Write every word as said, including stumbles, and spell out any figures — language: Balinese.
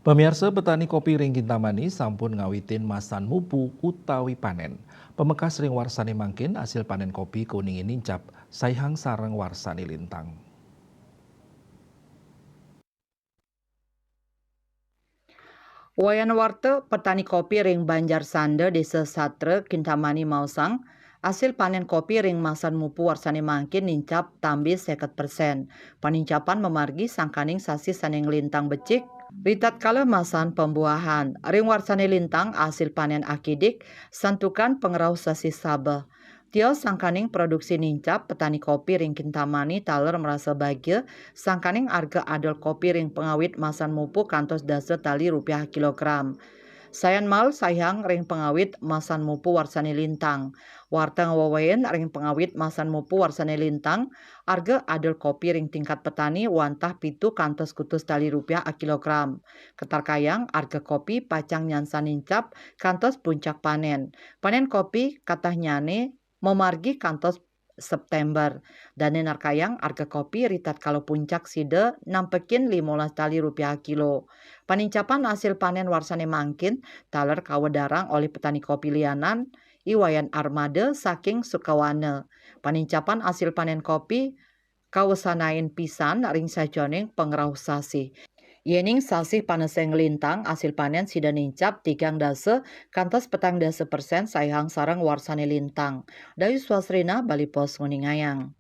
Pemirsa, petani kopi ring Kintamani sampun ngawitin masan mupu utawi panen. Pamekas ring warsane mangkin, asil panen kopi kuningin nincap saihang sareng warsane lintang. Wayan warta, petani kopi ring Banjar Sanda, Desa Satra, Kintamani maosang, asil panen kopi ring masan mupu warsane mangkin nincap tambe seket persen. Panincapan mamargi sangkaning sasih sane nglintang becik, ritatkala masan pembuahan. Ring warsane lintang, asil panen akidik, santukan pangrauh sasih sabeh. Tios sangkaning produksi nincap, petani kopi ring Kintamani taler marasa bagia sangkaning arga adol kopi ring pangawit masan mupu kantos dasa tali rupiah kilogram. Sayan mal saihang ring pangawit masan mupu warsane lintang. Warta ngawewehin ring pangawit masan mupu warsane lintang, arga adol kopi ring tingkat petani wantah pitu kantos kutus tali rupiah a kilogram. Katarkayang arga kopi pacang nyansan nincap kantos puncak panen. Panen kopi katahnyane mamargi kantos September. Dane narkayang arga kopi ritatkala puncak sida nampekin limolas tali rupiah kilo. Panincapan asil panen warsane mangkin taler kawedarang olih petani kopi lianan I Wayan Armada saking Sukawana. Panincapan asil panen kopi kawasanain pisan ring sajeroning pangrauh sasih. Yening sasih panese nglintang, asil panen sida nincap tigang dasa kantos petang dasa persen saihang sareng warsane lintang. Dayu Swasrina, Bali Post, nguningayang.